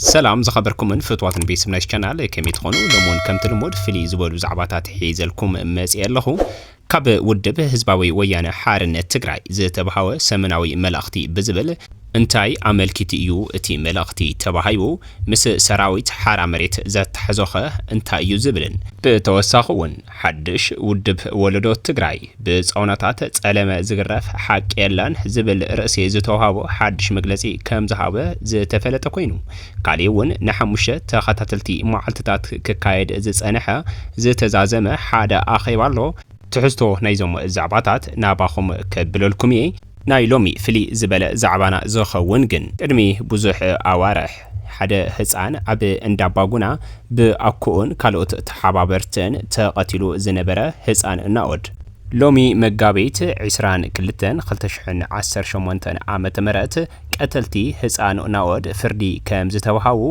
ሰላም ዝኸበርኩምን ፍትዋትን ቤተሰብ ናይዚ ቻናል ከመይ ትኾኑ? ሎሚ እውን ከምቲ ልሙድ ፍልይ ዝበሉ ዛዕባታት ሒዘልኩም መፅየ ኣለኹ። ካብ ውድብ ህዝባዊ ወያነ ሓርነት ትግራይ ዝተብሃወ ሰሙናዊ መልእኽቲ ብዝብል እንታይ ኣመልኪቱ እዩ እቲ መልእኽቲ ተባሂቡ? ምስ ሰራዊት ሓራ መሬት ዘተሓዞኸ እንታይ እዩ ዝብልን ብተወሳኺ እውን ሓድሽ ውድብ ወለዶ ትግራይ ብፀውናታት ጸለመ ዝግረፍ ሓቂ የለን ዝብል ርእሲ ዝተዋህቦ ሓድሽ መግለጺ ከም ዝሃበ ዝተፈለጠ ኮይኑ፣ ካሊእ እውን ንሓሙሽተ ተኸታተልቲ መዓልትታት ክካየድ ዝጸንሐ ዝተዛዘመ ሓደ ኣኼባ ኣሎ። ትሕዝቶ ናይዞም ዛዕባታት ናባኹም ከብለልኩም እየ። ናይ ሎሚ ፍልይ ዝበለ ዛዕባና ዝኸውን ግን፣ ቅድሚ ብዙሕ ኣዋርሕ ሓደ ህፃን ኣብ እንዳባጉና ብኣኮኡን ካልኦት ተሓባበርትን ተቐቲሉ ዝነበረ ህፃን ናኦድ፣ ሎሚ መጋቢት ዕስራን ክልተን ክልተ ሽሕን ዓሰርተ ሸሞንተን ዓመተ ምህረት ቀተልቲ ህፃን ናኦድ ፍርዲ ከም ዝተውሃቡ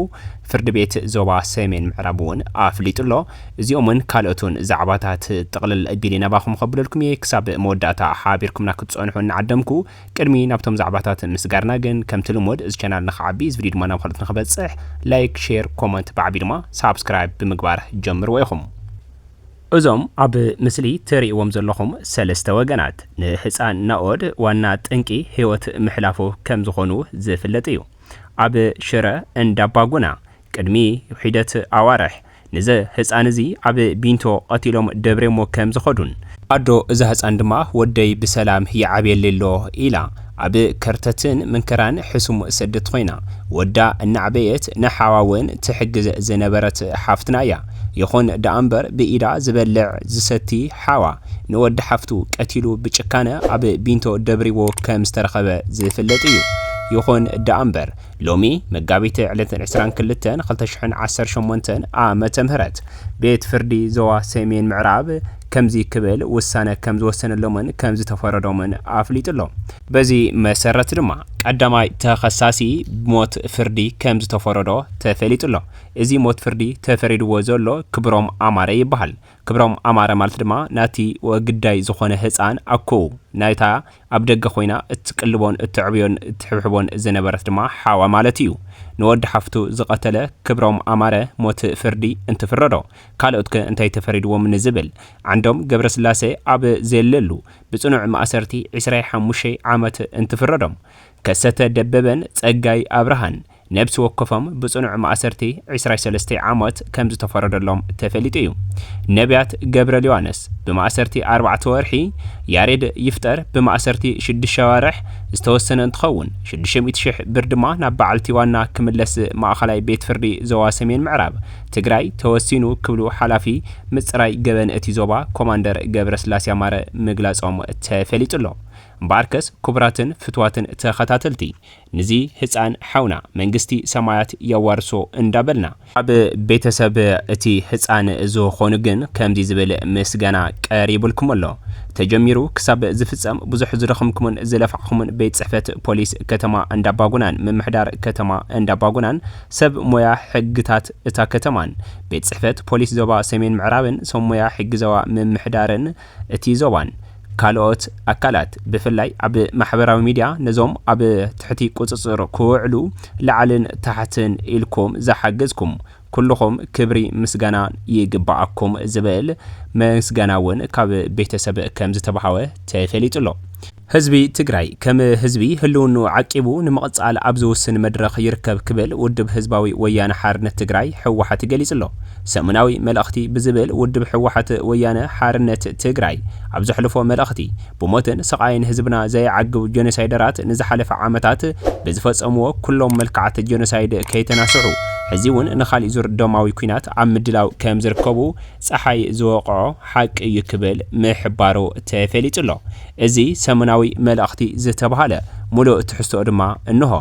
ፍርዲ ቤት ዞባ ሰሜን ምዕራብ እውን ኣፍሊጡ ኣሎ። እዚኦምን ካልኦትን ዛዕባታት ጥቕልል ኣቢለ ናባኹም ከብለልኩም እየ። ክሳብ መወዳእታ ሓቢርኩምና ክትጸንሑ እናዓደምኩ፣ ቅድሚ ናብቶም ዛዕባታት ምስጋርና ግን፣ ከምቲ ልሙድ እዚ ቻናል ንኽዓቢ፣ እዚ ቪድዮ ድማ ናብ ካልኦት ንኽበጽሕ፣ ላይክ፣ ሼር፣ ኮመንት፣ ብዓቢ ድማ ሳብስክራይብ ብምግባር ጀምርዎ ኢኹም። እዞም ኣብ ምስሊ ትርእይዎም ዘለኹም ሰለስተ ወገናት፣ ንህፃን ናኦድ ዋና ጠንቂ ህይወት ምሕላፉ ከም ዝኾኑ ዝፍለጥ እዩ። ኣብ ሽረ እንዳባጉና ቅድሚ ሒደት ኣዋርሕ፣ ነዚ ህፃን እዚ ኣብ ቢንቶ ቀቲሎም ደብሬሞ ከም ዝኸዱን፣ ኣዶ እዛ ህፃን ድማ ወደይ ብሰላም ይዓብየለይ ኣሎ ኢላ ኣብ ከርተትን መንከራን ሕሱም ሰደት ኮይና ወዳ እናዕበየት ንሓዋ እውን ትሕግዝ ዝነበረት ሓፍትና እያ። ይኹን ደኣ እምበር ብኢዳ ዝበልዕ ዝሰቲ ሓዋ ንወዲ ሓፍቱ ቀቲሉ ብጭካነ ኣብ ቢንቶ ደብሪዎ ከም ዝተረኸበ ዝፍለጥ እዩ። ይኹን ደኣ እምበር ሎሚ መጋቢት ዕለት ዕስራን ክልተን ክልተ ሽሕን ዓሰርተ ሸሞንተን ዓመተ ምህረት ቤት ፍርዲ ዞባ ሰሜን ምዕራብ ከምዚ ክብል ውሳነ ከም ዝወሰነሎምን ከም ዝተፈረዶምን ኣፍሊጡ ኣሎ። በዚ መሰረት ድማ ቀዳማይ ተኸሳሲ ሞት ፍርዲ ከም ዝተፈረዶ ተፈሊጡ ኣሎ። እዚ ሞት ፍርዲ ተፈሪድዎ ዘሎ ክብሮም ኣማረ ይበሃል። ክብሮም ኣማረ ማለት ድማ ናቲ ግዳይ ዝኾነ ህፃን ኣኮኡ፣ ናይታ ኣብ ደገ ኮይና እትቅልቦን እትዕብዮን እትሕብሕቦን ዝነበረት ድማ ሓዋ ማለት እዩ። ንወዲ ሓፍቱ ዝቐተለ ክብሮም ኣማረ ሞት ፍርዲ እንትፍረዶ፣ ካልኦት ከ እንታይ ተፈሪድዎም ንዝብል፣ ዓንዶም ገብረስላሴ ኣብ ዘለሉ ብጽኑዕ ማእሰርቲ ዕስራ ሓሙሽተ ዓመት እንትፍረዶም፣ ከሰተ ደበበን ጸጋይ ኣብርሃን ነብሲ ወከፎም ብጽኑዕ ማእሰርቲ ዕስራ ሰለስተ ዓመት ከም ዝተፈረደሎም ተፈሊጡ እዩ። ነብያት ገብረ ሊዋነስ ብማእሰርቲ ኣርባዕተ ወርሒ፣ ያሬድ ይፍጠር ብማእሰርቲ ሽዱሽተ ኣዋርሕ ዝተወሰነ እንትኸውን፣ ሽዱሽተ ሚእቲ ሽሕ ብር ድማ ናብ በዓልቲ ዋና ክምለስ ማእኸላይ ቤት ፍርዲ ዞባ ሰሜን ምዕራብ ትግራይ ተወሲኑ ክብሉ ሓላፊ ምፅራይ ገበን እቲ ዞባ ኮማንደር ገብረስላሴ ኣማረ ምግላፆም ተፈሊጡ ኣሎ። እምበኣርከስ ክቡራትን ፍትዋትን ተኸታተልቲ፣ ንዚ ህፃን ሓውና መንግስቲ ሰማያት የዋርሶ እንዳበልና፣ ኣብ ቤተሰብ እቲ ህፃን ዝኾኑ ግን ከምዚ ዝብል ምስጋና ቀሪቡልኩም ኣሎ። ተጀሚሩ ክሳብ ዝፍጸም ብዙሕ ዝደኸምኩምን ዝለፋዕኩምን ቤት ጽሕፈት ፖሊስ ከተማ እንዳባጉናን ምምሕዳር ከተማ እንዳባጉናን ሰብ ሞያ ሕግታት እታ ከተማን ቤት ጽሕፈት ፖሊስ ዞባ ሰሜን ምዕራብን ሰብ ሞያ ሕጊ ዞባ ምምሕዳርን እቲ ዞባን ካልኦት ኣካላት ብፍላይ ኣብ ማሕበራዊ ሚድያ ነዞም ኣብ ትሕቲ ቁጽጽር ክውዕሉ ላዕልን ታሕትን ኢልኩም ዝሓገዝኩም ኩልኹም ክብሪ ምስጋና ይግባኣኩም ዝብል ምስጋና እውን ካብ ቤተሰብ ከም ዝተባሃወ ተፈሊጡ ኣሎ። ህዝቢ ትግራይ ከም ህዝቢ ህልውንኡ ዓቂቡ ንምቕጻል ኣብ ዝውስን መድረኽ ይርከብ ክብል ውድብ ህዝባዊ ወያነ ሓርነት ትግራይ ህወሓት ገሊጹ ኣሎ። ሰሙናዊ መልእኽቲ ብዝብል ውድብ ህወሓት ወያነ ሓርነት ትግራይ ኣብ ዘሕልፎ መልእኽቲ፣ ብሞትን ስቓይን ህዝብና ዘየዓግብ ጀኖሳይደራት ንዝሓለፈ ዓመታት ብዝፈጸምዎ ኩሎም መልክዓት ጀኖሳይድ ከይተናስሑ፣ ሕዚ እውን ንኻሊእ ዙር ደማዊ ኲናት ኣብ ምድላው ከም ዝርከቡ ጸሓይ ዝወቕዖ ሓቂ እዩ ክብል ምሕባሩ ተፈሊጡ ኣሎ። እዚ ሰሙናዊ መልእኽቲ ዝተባህለ ሙሉእ ትሕዝቶኡ ድማ እንሆ።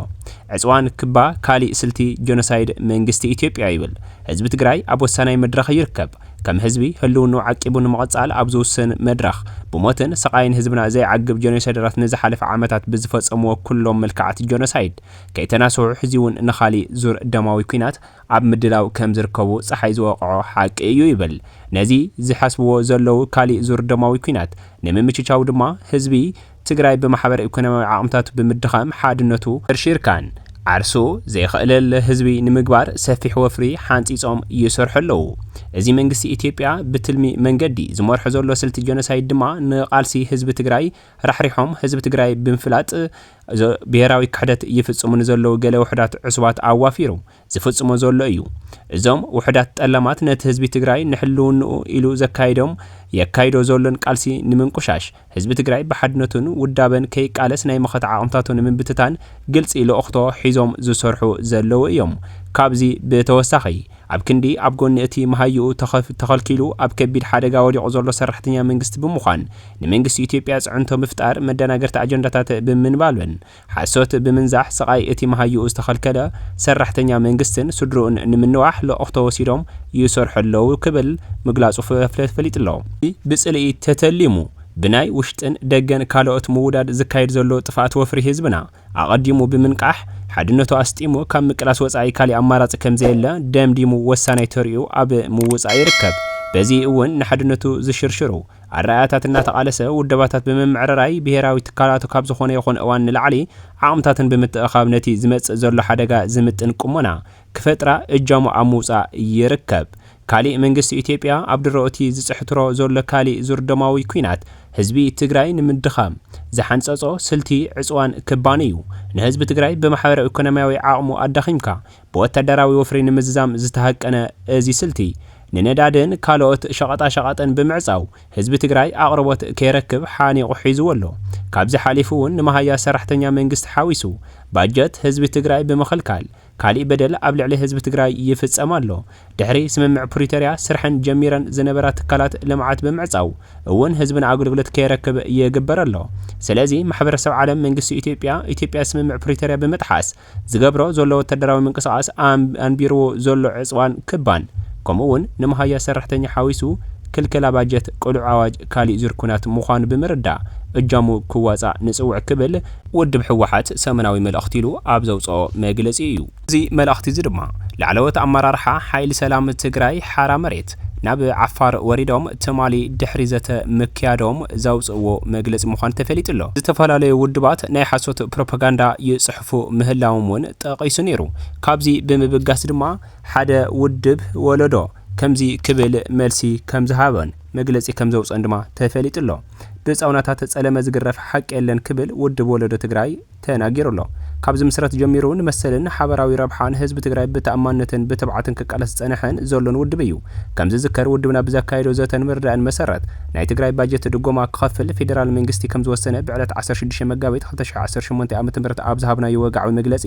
ዕጽዋን ክባ ካሊእ ስልቲ ጀኖሳይድ መንግስቲ ኢትዮጵያ ይብል። ህዝቢ ትግራይ ኣብ ወሳናይ መድረኽ ይርከብ። ከም ህዝቢ ህልውንኡ ዓቂቡ ንምቕጻል ኣብ ዝውስን መድረኽ፣ ብሞትን ስቓይን ህዝብና ዘይዓግብ ጀኖሳይደራት ንዝሓለፈ ዓመታት ብዝፈጸምዎ ኩሎም መልክዓት ጀኖሳይድ ከይተናስሑ፣ ሕዚ እውን ንኻሊእ ዙር ደማዊ ኲናት ኣብ ምድላው ከም ዝርከቡ ጸሓይ ዝወቕዖ ሓቂ እዩ ይብል። ነዚ ዝሓስብዎ ዘለዉ ካሊእ ዙር ደማዊ ኲናት ንምምችቻው ድማ ህዝቢ ትግራይ ብማሕበረ ኢኮኖሚያዊ ዓቕምታቱ ብምድኻም ሓድነቱ ተርሺርካን ዓርሱ ዘይኽእለለ ህዝቢ ንምግባር ሰፊሕ ወፍሪ ሓንጺጾም ይሰርሑ ኣለዉ። እዚ መንግስቲ ኢትዮጵያ ብትልሚ መንገዲ ዝመርሖ ዘሎ ስልቲ ጀኖሳይድ ድማ ንቓልሲ ህዝቢ ትግራይ ራሕሪሖም ህዝቢ ትግራይ ብምፍላጥ ብሄራዊ ክሕደት ይፍጽሙ ንዘለዉ ገለ ውሑዳት ዕሱባት ኣዋፊሩ ዝፍጽሞ ዘሎ እዩ። እዞም ውሑዳት ጠለማት ነቲ ህዝቢ ትግራይ ንሕልውንኡ ኢሉ ዘካይዶም የካይዶ ዘሎን ቃልሲ ንምንቁሻሽ ህዝቢ ትግራይ ብሓድነቱን ውዳበን ከይቃለስ ናይ መኸተ ዓቕምታቱ ንምብትታን ግልፂ ልእኽቶ ሒዞም ዝሰርሑ ዘለዉ እዮም። ካብዚ ብተወሳኺ ኣብ ክንዲ ኣብ ጎኒ እቲ መሃይኡ ተኸልኪሉ ኣብ ከቢድ ሓደጋ ወዲቑ ዘሎ ሰራሕተኛ መንግስቲ ብምዃን ንመንግስቲ ኢትዮጵያ ፅዕንቶ ምፍጣር መደናገርቲ ኣጀንዳታት ብምንባልን ሓሶት ብምንዛሕ ስቓይ እቲ መሃይኡ ዝተኸልከለ ሰራሕተኛ መንግስትን ስድርኡን ንምንዋሕ ልእኽቶ ወሲዶም ይሰርሑ ኣለዉ ክብል ምግላፁ ተፈሊጡ ኣሎ። ብፅልኢ ተተሊሙ ብናይ ውሽጥን ደገን ካልኦት ምውዳድ ዝካየድ ዘሎ ጥፍኣት ወፍሪ ህዝብና ኣቐዲሙ ብምንቃሕ ሓድነቱ ኣስጢሙ ካብ ምቅላስ ወፃኢ ካሊእ ኣማራፂ ከምዘየለ ደምዲሙ ወሳናይ ተሪኡ ኣብ ምውፃእ ይርከብ። በዚ እውን ንሓድነቱ ዝሽርሽሩ ኣረኣያታት እናተቓለሰ ውደባታት ብምምዕርራይ ብሄራዊ ትካላቱ ካብ ዝኾነ ይኹን እዋን ንላዕሊ ዓቕምታትን ብምትእኻብ ነቲ ዝመፅእ ዘሎ ሓደጋ ዝምጥን ቁመና ክፈጥራ እጃሙ ኣብ ምውፃእ ይርከብ። ካሊእ መንግስቲ ኢትዮጵያ ኣብ ድሮ እቲ ዝፅሕትሮ ዘሎ ካሊእ ዙር ደማዊ ኲናት ህዝቢ ትግራይ ንምድኻም ዝሓንፀፆ ስልቲ ዕፅዋን ክባን እዩ። ንህዝቢ ትግራይ ብማሕበራዊ ኢኮኖሚያዊ ዓቕሙ ኣዳኺምካ ብወታደራዊ ወፍሪ ንምዝዛም ዝተሃቀነ እዚ ስልቲ ንነዳድን ካልኦት ሸቐጣሸቐጥን ብምዕፃው ህዝቢ ትግራይ ኣቕርቦት ከይረክብ ሓኒቑ ሒዝዎ ኣሎ። ካብዚ ሓሊፉ እውን ንመሃያ ሰራሕተኛ መንግስቲ ሓዊሱ ባጀት ህዝቢ ትግራይ ብምኽልካል ካሊእ በደል ኣብ ልዕሊ ህዝቢ ትግራይ ይፍጸም ኣሎ። ድሕሪ ስምምዕ ፕሪቶርያ ስርሐን ጀሚረን ዝነበራ ትካላት ልምዓት ብምዕጻው እውን ህዝብና ኣገልግሎት ከይረክብ ይግበር ኣሎ። ስለዚ ማሕበረሰብ ዓለም መንግስቲ ኢትዮጵያ ኢትዮጵያ ስምምዕ ፕሪቶርያ ብምጥሓስ ዝገብሮ ዘሎ ወታደራዊ ምንቅስቓስ ኣንቢርዎ ዘሎ ዕፅዋን ክባን ከምኡ እውን ንመሃያ ሰራሕተኛ ሓዊሱ ክልከላ ባጀት ቅሉዕ ኣዋጅ ካሊእ ዙር ኩናት ምዃኑ ብምርዳእ እጃሙ ክዋፃእ ንፅውዕ ክብል ውድብ ህወሓት ሰሙናዊ መልእኽቲ ኢሉ ኣብ ዘውፅኦ መግለፂ እዩ። እዚ መልእኽቲ እዚ ድማ ላዕለዎት ኣመራርሓ ሓይሊ ሰላም ትግራይ ሓራ መሬት ናብ ዓፋር ወሪዶም ትማሊ ድሕሪ ዘተ ምክያዶም ዘውፅእዎ መግለፂ ምዃኑ ተፈሊጡ ኣሎ። ዝተፈላለዩ ውድባት ናይ ሓሶት ፕሮፓጋንዳ ይፅሕፉ ምህላዎም እውን ጠቒሱ ነይሩ። ካብዚ ብምብጋስ ድማ ሓደ ውድብ ወለዶ ከምዚ ክብል መልሲ ከም ዝሃበን መግለፂ ከም ዘውፅአን ድማ ተፈሊጡ ኣሎ። ብፃውናታት ፀለመ ዝግረፍ ሓቂ የለን ክብል ውድብ ወለዶ ትግራይ ተናጊሩ ኣሎ። ካብ ዝምስረት ጀሚሩ ንመሰልን ሓበራዊ ረብሓን ህዝቢ ትግራይ ብተኣማንነትን ብትብዓትን ክቃለስ ዝፀንሐን ዘሎን ውድብ እዩ። ከም ዝዝከር ውድብና ብዘካየዶ ዘተን ምርዳእን መሰረት ናይ ትግራይ ባጀት ድጎማ ክኸፍል ፌዴራል መንግስቲ ከም ዝወሰነ ብዕለት ዓሰርተ ሽዱሽተ መጋቢት ክልተ ሽሕ ዓሰርተ ሸሞንተ ዓመተ ምህረት ኣብ ዝሃብናዮ ወግዓዊ መግለፂ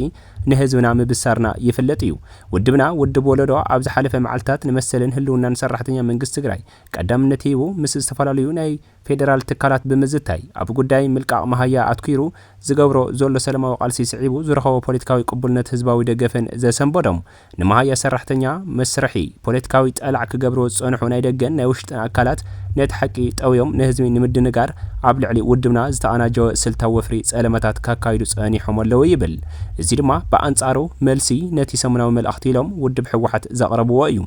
ንህዝብና ምብሳርና ይፍለጥ እዩ። ውድብና ውድብ ወለዶ ኣብ ዝሓለፈ መዓልታት ንመሰልን ህልውናን ሰራሕተኛ መንግስቲ ትግራይ ቀዳምነት ሂቡ ምስ ዝተፈላለዩ ናይ ፌዴራል ትካላት ብምዝታይ ኣብ ጉዳይ ምልቃቕ መሃያ ኣትኲሩ ዝገብሮ ዘሎ ሰላማዊ ቃልሲ ስዒቡ ዝረኸቦ ፖለቲካዊ ቅቡልነት ህዝባዊ ደገፍን ዘሰንበዶም ንመሃያ ሰራሕተኛ መስርሒ ፖለቲካዊ ጠላዕ ክገብርዎ ዝጸንሑ ናይ ደገን ናይ ውሽጥን ኣካላት ነቲ ሓቂ ጠውዮም ንህዝቢ ንምድንጋር ኣብ ልዕሊ ውድብና ዝተኣናጀወ ስልታዊ ወፍሪ ጸለመታት ካካይዱ ጸኒሖም ኣለዉ ይብል። እዚ ድማ ብኣንጻሩ መልሲ ነቲ ሰሙናዊ መልእኽቲ ኢሎም ውድብ ህወሓት ዘቕረብዎ እዩ።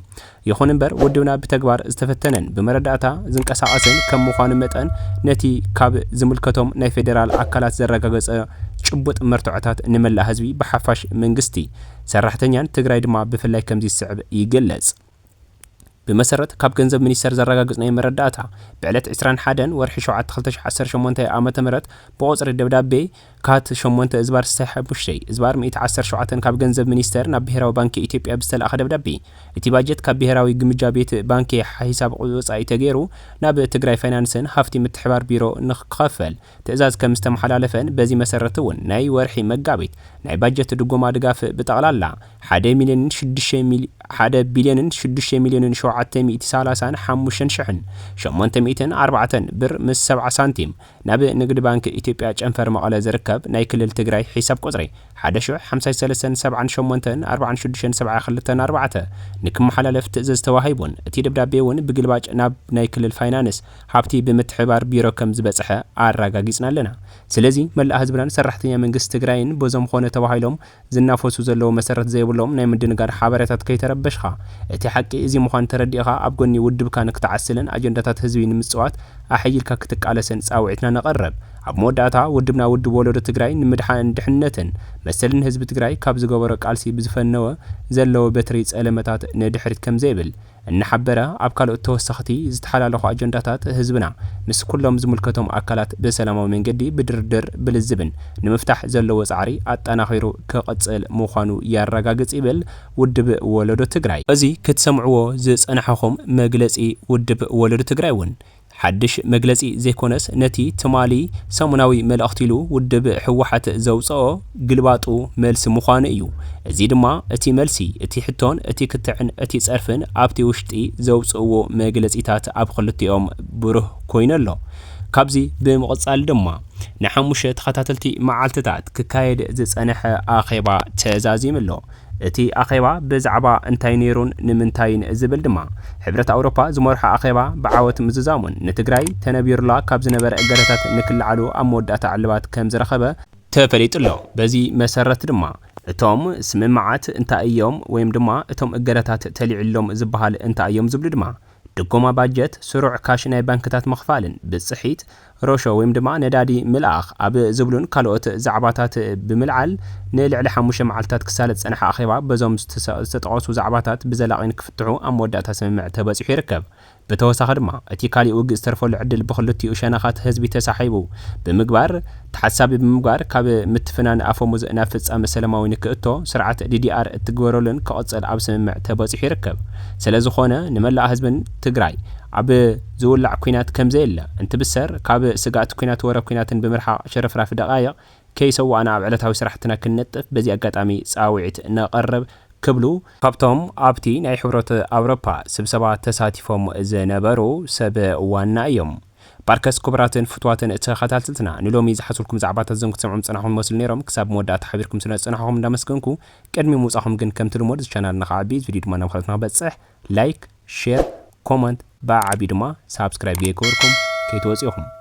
ይኹን እምበር ውድብና ብተግባር ዝተፈተነን ብመረዳእታ ዝንቀሳቐስን ከም ምዃኑ መጠን ነቲ ካብ ዝምልከቶም ናይ ፌዴራል ኣካላት ዘረጋገጸ ጭቡጥ መርትዖታት ንመላእ ህዝቢ ብሓፋሽ መንግስቲ ሰራሕተኛን ትግራይ ድማ ብፍላይ ከምዚ ዝስዕብ ይግለጽ። ብመሰረት ካብ ገንዘብ ሚኒስቴር ዘረጋገጽናዮ መረዳእታ ብዕለት ዕስራን ሓደን ወርሒ ሸውዓተ ክልተ ሽሕ ዓሰርተ ሸሞንተ ዓመተ ምህረት ብቑጽሪ ደብዳቤ ካት ሸሞንተ እዝባር ስሳይ ሓሙሽተ እዝባር ሚእቲ ዓሰርተ ሸውዓተን ካብ ገንዘብ ሚኒስቴር ናብ ብሄራዊ ባንኪ ኢትዮጵያ ብዝተላእኸ ደብዳቤ እቲ ባጀት ካብ ብሄራዊ ግምጃ ቤት ባንኪ ሓሂሳብ ወፃኢ ተገይሩ ናብ ትግራይ ፋይናንስን ሃፍቲ ምትሕባር ቢሮ ንክኸፈል ትእዛዝ ከም ዝተመሓላለፈን በዚ መሰረት እውን ናይ ወርሒ መጋቢት ናይ ባጀት ድጎማ ድጋፍ ብጠቕላላ ሓደ ሚልዮንን ሽዱሽተ ሚል- ሓደ ቢልዮንን ሽዱሽተ ሚልዮንን ሸውዓተ ሚእቲ ሰላሳን ሓሙሽተን ሽሕን ሸሞንተ ሚእትን ኣርባዕተን ብር ምስ ሰብዓ ሳንቲም ናብ ንግዲ ባንክ ኢትዮጵያ ጨንፈር መቐለ ዝርከብ ናይ ክልል ትግራይ ሒሳብ ቁፅሪ ሓደ ሽሕ ሓምሳን ሰለስተን ሰብዓን ሸሞንተን ኣርባዓን ሽዱሽተን ሰብዓ ክልተን ኣርባዕተ ንክመሓላለፍ ትእዛዝ ተዋሂቡን እቲ ደብዳቤ እውን ብግልባጭ ናብ ናይ ክልል ፋይናንስ ሃብቲ ብምትሕባር ቢሮ ከም ዝበፅሐ ኣረጋጊፅና ኣለና። ስለዚ መላእ ህዝብናን ሰራሕተኛ መንግስቲ ትግራይን በዞም ኾነ ተባሂሎም ዝናፈሱ ዘለዉ መሰረት ዘይብሎም ናይ ምድንጋር ሓበሬታት ከይተረበሽኻ፣ እቲ ሓቂ እዚ ምዃኑ ተረዲእኻ ኣብ ጎኒ ውድብካ ንክትዓስልን ኣጀንዳታት ህዝቢ ንምጽዋት ኣሐይልካ ክትቃለስን ጻውዒትና ነቕርብ። ኣብ መወዳእታ ውድብና ውድብ ወለዶ ትግራይ ንምድሓን ድሕነትን መሰልን ህዝቢ ትግራይ ካብ ዝገበሮ ቃልሲ ብዝፈነወ ዘለዎ በትሪ ጸለመታት ንድሕሪት ከም ዘይብል እናሓበረ፣ ኣብ ካልኦት ተወሰኽቲ ዝተሓላለኹ ኣጀንዳታት ህዝብና ምስ ኩሎም ዝምልከቶም ኣካላት ብሰላማዊ መንገዲ ብድርድር ብልዝብን ንምፍታሕ ዘለዎ ጻዕሪ ኣጠናኺሩ ክቕጽል ምዃኑ የረጋግጽ ይብል ውድብ ወለዶ ትግራይ። እዚ ክትሰምዕዎ ዝጸናሕኹም መግለጺ ውድብ ወለዶ ትግራይ እውን ሓድሽ መግለጺ ዘይኮነስ፣ ነቲ ትማሊ ሰሙናዊ መልእኽቲ ኢሉ ውድብ ህወሓት ዘውጽኦ ግልባጡ መልሲ ምዃኑ እዩ። እዚ ድማ እቲ መልሲ፣ እቲ ሕቶን እቲ ክትዕን እቲ ጸርፍን ኣብቲ ውሽጢ ዘውጽእዎ መግለጺታት ኣብ ክልቲኦም ብሩህ ኮይኑ ኣሎ። ካብዚ ብምቕጻል ድማ ንሓሙሽተ ተኸታተልቲ መዓልትታት ክካየድ ዝጸንሐ ኣኼባ ተዛዚሙ ኣሎ። እቲ ኣኼባ ብዛዕባ እንታይ ነይሩን ንምንታይን ዝብል ድማ፣ ሕብረት ኣውሮፓ ዝመርሖ ኣኼባ ብዓወት ምዝዛሙን ንትግራይ ተነቢሩላ ካብ ዝነበረ እገዳታት ንክልዓሉ ኣብ መወዳእታ ዕልባት ከም ዝረኸበ ተፈሊጡ ኣሎ። በዚ መሰረት ድማ እቶም ስምምዓት እንታይ እዮም ወይም ድማ እቶም እገዳታት ተልዒሎም ዝበሃል እንታይ እዮም ዝብሉ ድማ፣ ድጎማ ባጀት፣ ስሩዕ ካሽ ናይ ባንክታት ምኽፋልን ብፅሒት ሮሾ ወይም ድማ ነዳዲ ምልኣኽ ኣብ ዝብሉን ካልኦት ዛዕባታት ብምልዓል ንልዕሊ ሓሙሽተ መዓልትታት ክሳለጥ ዝፀንሐ ኣኼባ በዞም ዝተጠቐሱ ዛዕባታት ብዘላቒ ንክፍትሑ ኣብ መወዳእታ ስምምዕ ተበፂሑ ይርከብ። ብተወሳኺ ድማ እቲ ካሊእ ውግእ ዝተርፈሉ ዕድል ብክልቲኡ ሸነኻት ህዝቢ ተሳሒቡ ብምግባር ተሓሳቢ ብምግባር ካብ ምትፍናን ኣፈሙዝ ናብ ፍጻመ ሰላማዊ ንክእቶ ስርዓት ዲዲኣር እትግበረሉን ክቕጽል ኣብ ስምምዕ ተበጺሑ ይርከብ። ስለዝኾነ ንመላእ ህዝብን ትግራይ ኣብ ዝውላዕ ኲናት ከምዘየለ እንትብሰር ካብ ስጋእቲ ኲናት ወረ ኲናትን ብምርሓቕ ሽርፍራፍ ደቓይቕ ከይሰዋእና ኣብ ዕለታዊ ስራሕትና ክንነጥፍ በዚ ኣጋጣሚ ጻውዒት ነቐርብ ክብሉ ካብቶም ኣብቲ ናይ ሕብረት ኣውሮፓ ስብሰባ ተሳቲፎም ዝነበሩ ሰብ ዋና እዮም። ባርከስ ክቡራትን ፍትዋትን ተኸታተልትና ንሎሚ ዝሓዝኩልኩም ዛዕባታት እዞም ክትሰምዑም ዝጸናሕኩም መስሉ ነይሮም። ክሳብ መወዳእታ ሓቢርኩም ስለ ዝጸናሕኩም እንዳመስገንኩ ቅድሚ ምውጻኹም ግን ከምቲ ልሙድ እዚ ቻናል ንኽዓቢ እዚ ቪድዮ ድማ ናብ ካልኦት ንኽበጽሕ ላይክ፣ ሼር፣ ኮመንት ብዓቢ ድማ ሳብስክራይብ ገይርኩም ከይትወጽኡ ኢኹም።